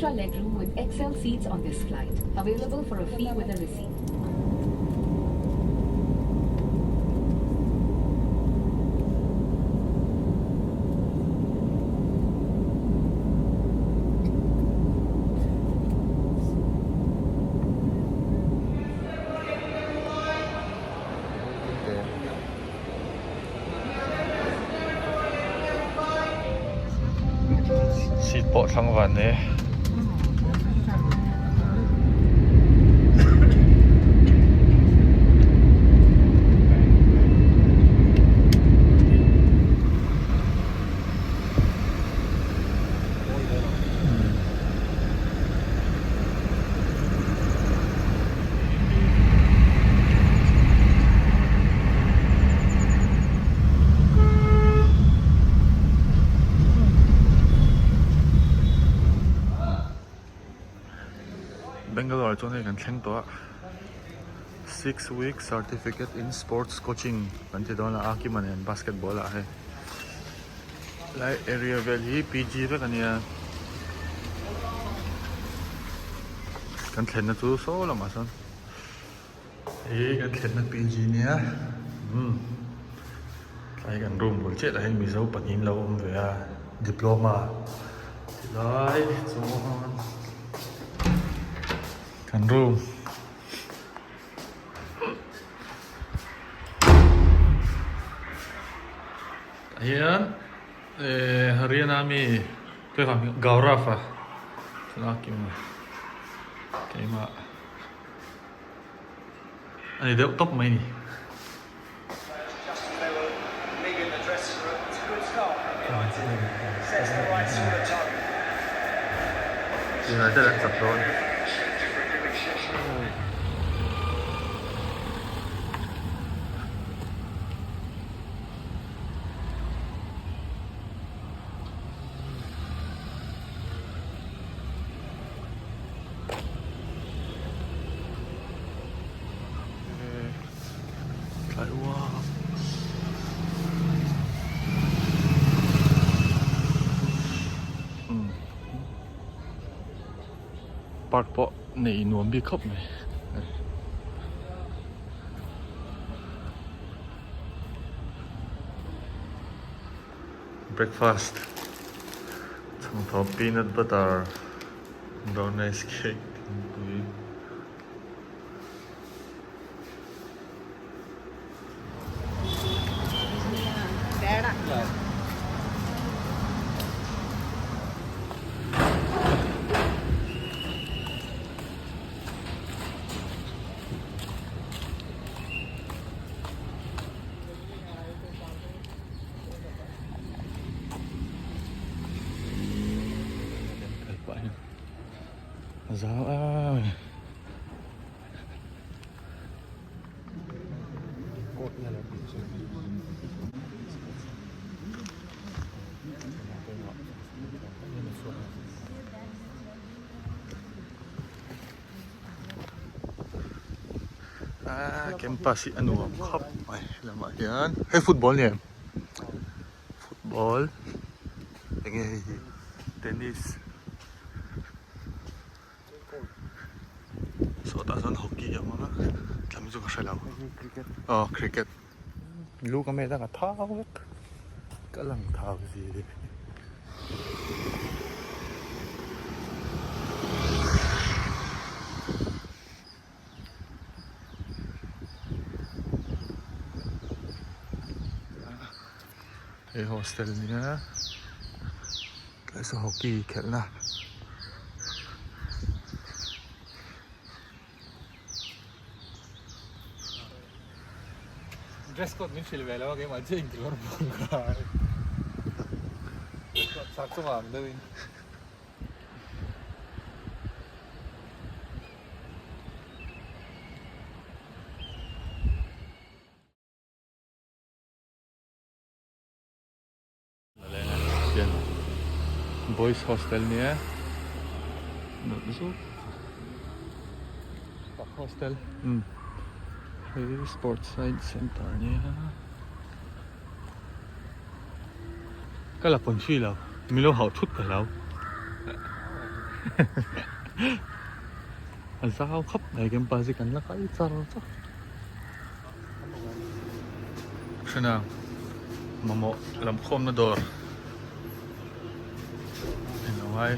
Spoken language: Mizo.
Extra legroom with XL seats on this flight, available for a fee with a receipt. Seat pawh thlang van e. Bangalore chuan hei kan thleng tawh a six week certificate in sports coaching kan ti dawn a a kima nen basketball ah hei lai area vel hi PG vek a nia kan thlenna chu saw lamah sawn Hei kan thlenna PG nia umm tlai kan room bul chiah lah hian mizo pahnih an lo awm ve a diploma tilai chuan kan room tah hian ehh Haryana mi Gaurav a thlalak kim a keimah. A ni deuh tawp mai a ni. United an chak dawn. Park pawh neih nuam bik khawp mai breakfast chhangthawp peanut butter brown rice cake thingpui. A zau em a ni. Aaa campus hi a nuam khawp mai lamah hian hei football ni em football eng nge hei hi tennis sawtah sawn hockey a awm a tlam chu ka hre lo aw cricket lu ka met a ka thau vek ka lang thau si. Hei hostel nia tlai saw hockey khelh na. Dress code min hrilh ve lo a keimah chiah in kekawr bawk ka sak chungah ang deuhin. Boys hostel nia hostel hei sports science center nia ka la confi lo min lo hauh thut ka hlau. A zau khawp mai campus hi kan la kal char char. Hrena mamawh lam khawmna dawr englo ngai.